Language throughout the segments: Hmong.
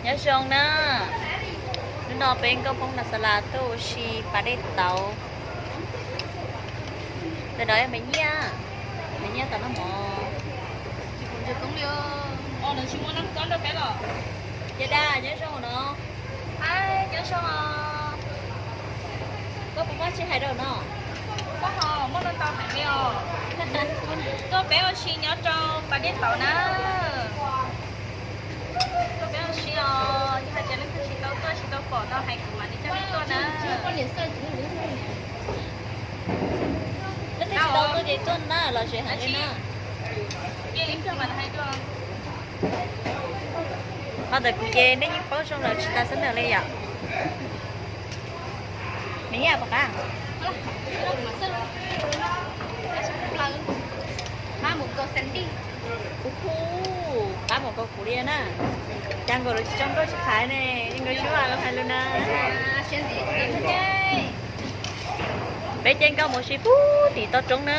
Nyob zoo na, hnub no peb nkauj Hmoob Nas Xas Las tuaj ua si pas dej tauv. Ntawm no yog Maiv Nyiaj, Maiv Nyiaj tau noj mov. Ces dag nyob zoo no. Nyob zoo os. Koj puas muaj tsis hais rau no? Koj ho muaj no tau hais li os. Tuaj peb ua si nyob rau pas dej tauv na. Tuaj peb ua si os, yog hais tias leej twg tsis tau tuaj tsis tau pom tau hais kuv mam li coj nej tuaj na. Leej twg tsis tau tuaj ces tuaj na, lom zem heev li na. Ho ntawm kuv ces nej yeej paub zoo lawm tsis tas xab nam li yom. Maiv Nyiaj pom qab. Hu, qab mus nkaus kuv li na. Cas nkaus lawv tsis tso nkauj tsis qhaiv ne, yeej nkauj xyuas lawv hais lus na. Peb ces nkauj mus si puag tim toj roob na.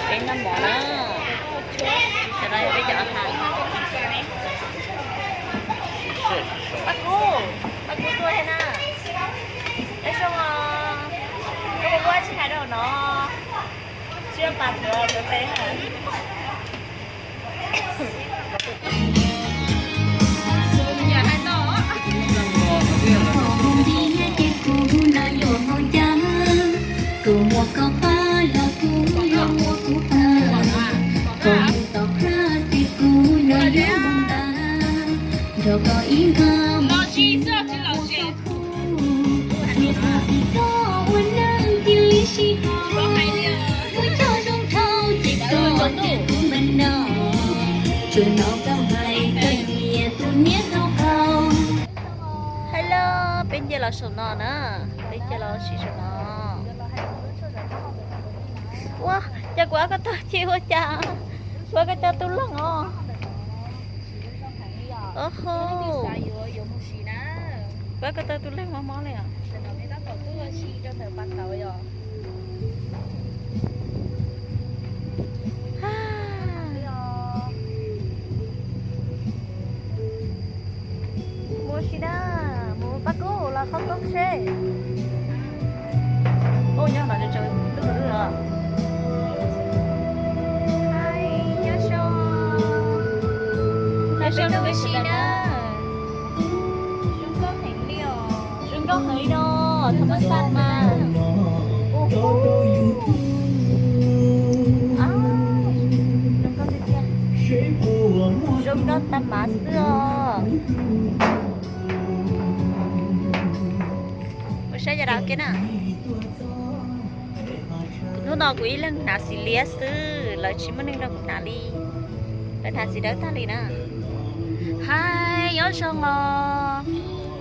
Peb noj mov na, sawv daws peb cov ha. Paj Kub, Paj Kub tuaj thiab na. Nyob zoo os, koj puas muaj tsis hais rau no? Tsis pas tuav tuav tes. Hello, peb nce los saum no na, peb nce los sim saum no. Ua, yog kuv ob ko taw ces ua cas, kuv ob ko taw tu leeg os. Oho, kuv ob ko taw tu leeg mob mob li os. Mus si na, mus Paj Kub los qhov koob seb. Ub, nyob no tsaws lwj lwj os. Nyob zoo, nyob zoo tus si na. Zoo nkauj heev li no, thov mab xaj mas. Ub, zoo nkauj tiag tiag. Zoo nkauj tag mas xwb os. Ua saib yog dav kiag na. Hnub no kuv ib leeg hnav xim liab xwb, lawv tsis muaj neeg nrog kuv hnav li. Lawv hnav xim dawb tag li na. Hais nyob zoo os.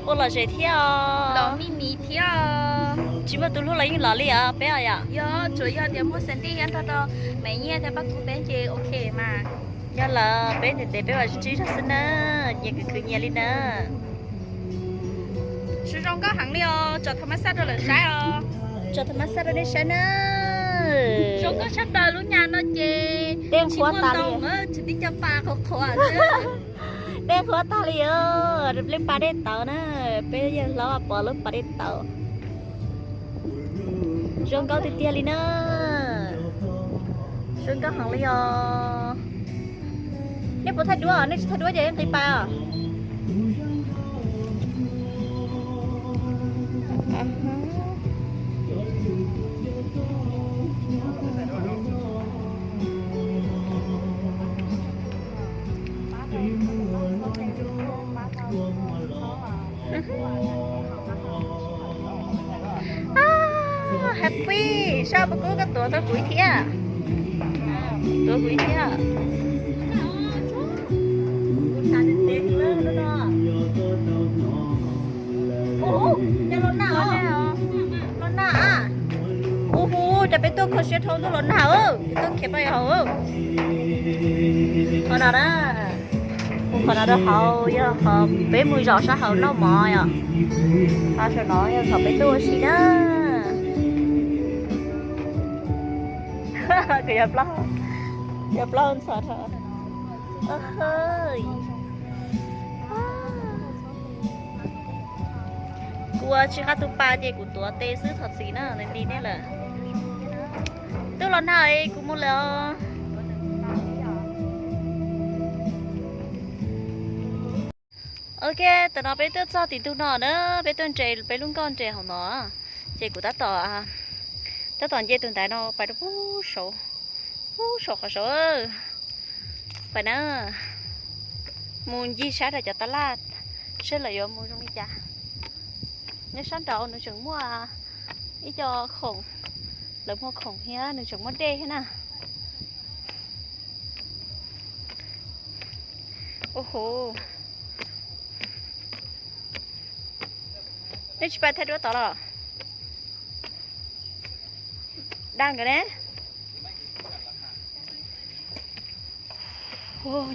Ua lom zem thiab os. Los mij mi thiab os. Tsis muaj tus hlub los yeej los li os peb os yom. Yog, tsuas yog tias muaj xav tij nyob nrog rau Maiv Nyiaj thiab Paj Kub peb ces ok mas. Yog lawm peb ntev ntev peb mam sib ntsib zog xwb na. Nyias khwv khwv nyias li na. Zoo zoo nkauj heev li os, tso thov mab xaj rau lawv saib os. Tso thov mab xaj rau nej saib na. Zoo nkauj tshaj plaws lub nyam no ces dej qhuav tas li. Tsis tib co pa qhuav qhuav xwb. Dej qhuav tag li os, leej pas dej tauv na, peb yawg hlob Pov lub pas dej tauv. Zoo nkauj tiag tiag li na. Zoo nkauj heev li os. Nej puas thaij duab? Nej tsis thaij duab ces nqis pas os. Happy, sab Paj Kub koj tuav tau kuv ib thiab. Tuav kuv ib thiab. Ub, cov los nag os. Los nag a. Ub hu, Ces peb tuaj kho siab dhau ntuj los nag, peb tuaj khiav paj yos hauv. Qhov no na, qhov no rau hauv yog qhov peb mus zov sab hauv noj mov yom. Qhov saum no yog qhov peb tuaj ua si na. Kuv yog plaub, yog plaub ntxhov dhau. Kuv ua tsis qab tus pa ces kuv tuav tes xwb thov txim na, nti nej lawm. Ntuj los nag kuv mus lawm os. Ok, tam no peb tuaj txog tim ntug no na, peb tuaj nres peb lub nkoj nres hauv no. Ces kuv tab tom, tab tom nce tus ntaiv no pais rau pub saud, pub saum qhov saud. Pais na, mus ncig sab rau cov tab laj seb lawv yuav mus zoo li cas. Nyob sab nraud nws tseem muaj ib co khoom, lawv muag khoom thiab nws tseem muaj dej thiab na. Ua hu, nej tsis pais thaij duab tod los? Daj nkawd ne.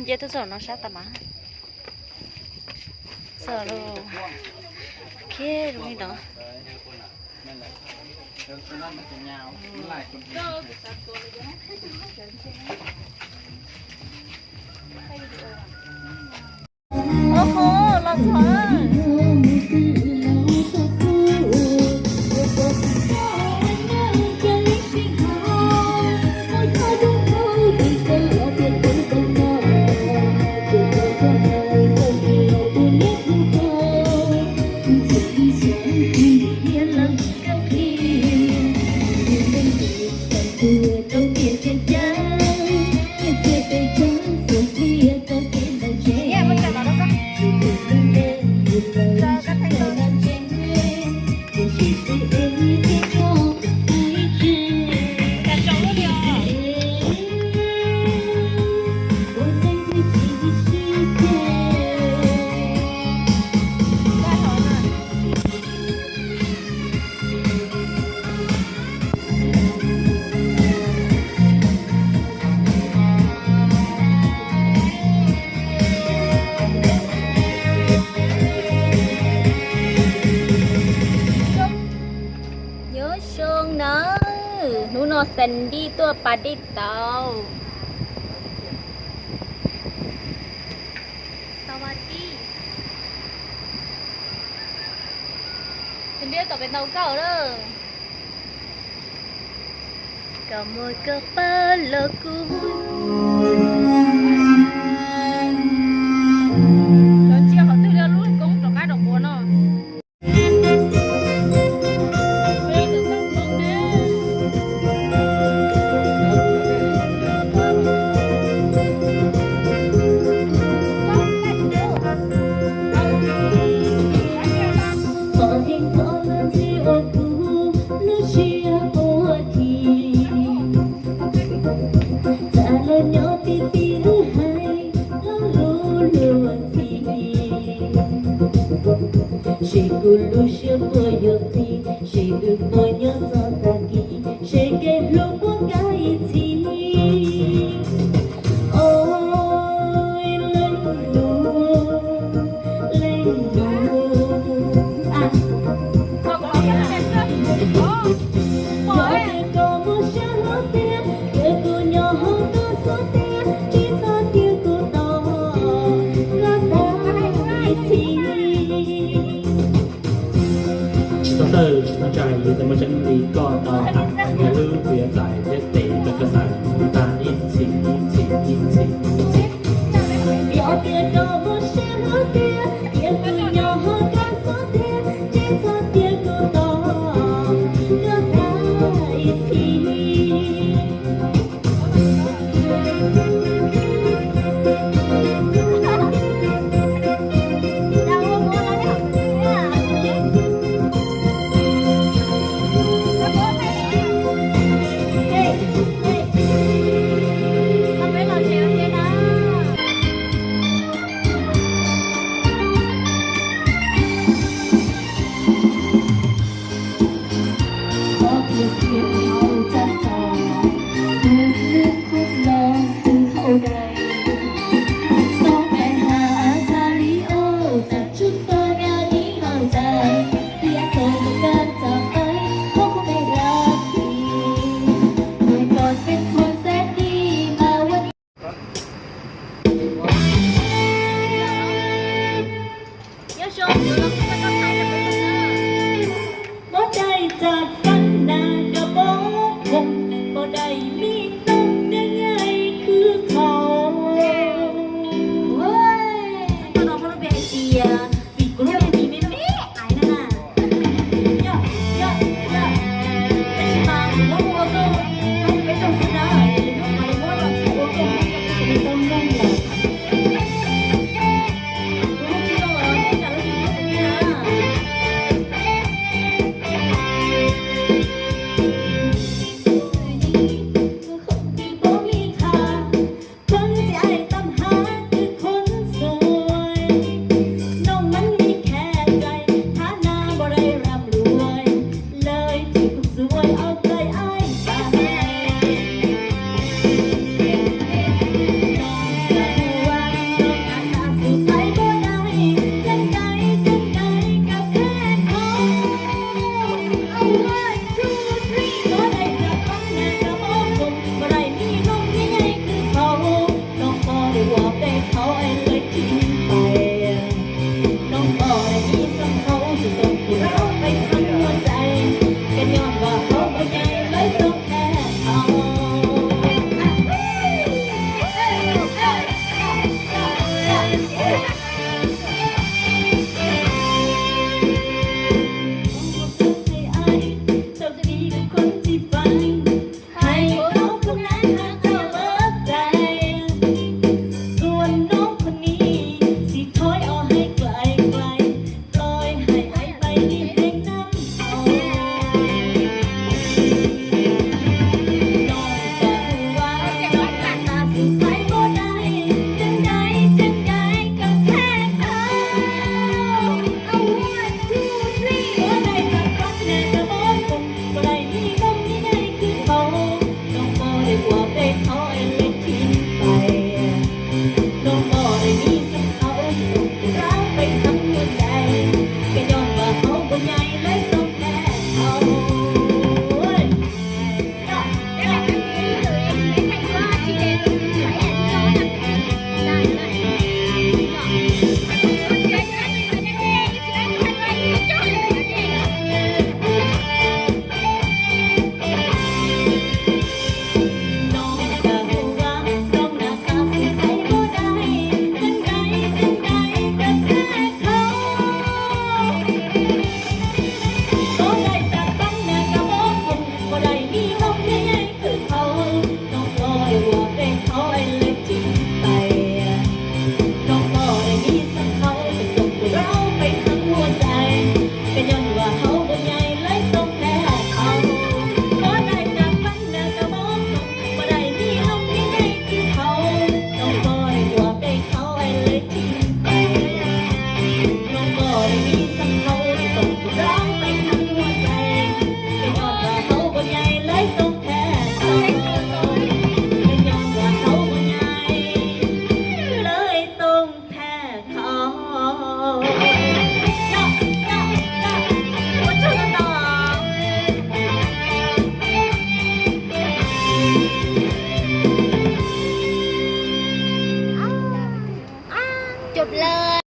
Nce tuaj txog no sab tas mas. Txog lawm. Ok, zoo li no. Ua hu, los txog. Nyob zoo nawb, hnub no Sandy tuaj pas dej tau. Sandy tom pem ntaus nkoj lawm. Koj muag koj pab los kuv. Cov ntsia qhov twg li lub koob rov qab rau quav no. Txawm los nyob tib tib lub hais, lub lub luag ntxhi. Seb kuv lub siab puas yuav qhib, seb wb puas nyob txog tag kis, seb kev hlub puas kav ib txhis. Oj, leej nus, leej nus. Pom tias koj muaj sab hauv tiag, tias kuv nyob hauv koj xub tiag, tsis txhob tias kuv tos koj tag ib txhis. Tsis txhob txhawj, tsis txhob ntshai, yus tau muaj tseeb li koj tau hais, yog hlub kuv yuav txais thiab tes rau koj xav tag ib txhis, ib txhis, ib txhis, ib txhis. Yog tias koj muaj sab hauv tiag, tias kuv nyob hauv koj xub tiag, tsis txhob tias kuv tos koj tag ib txhis. Jawm lawm.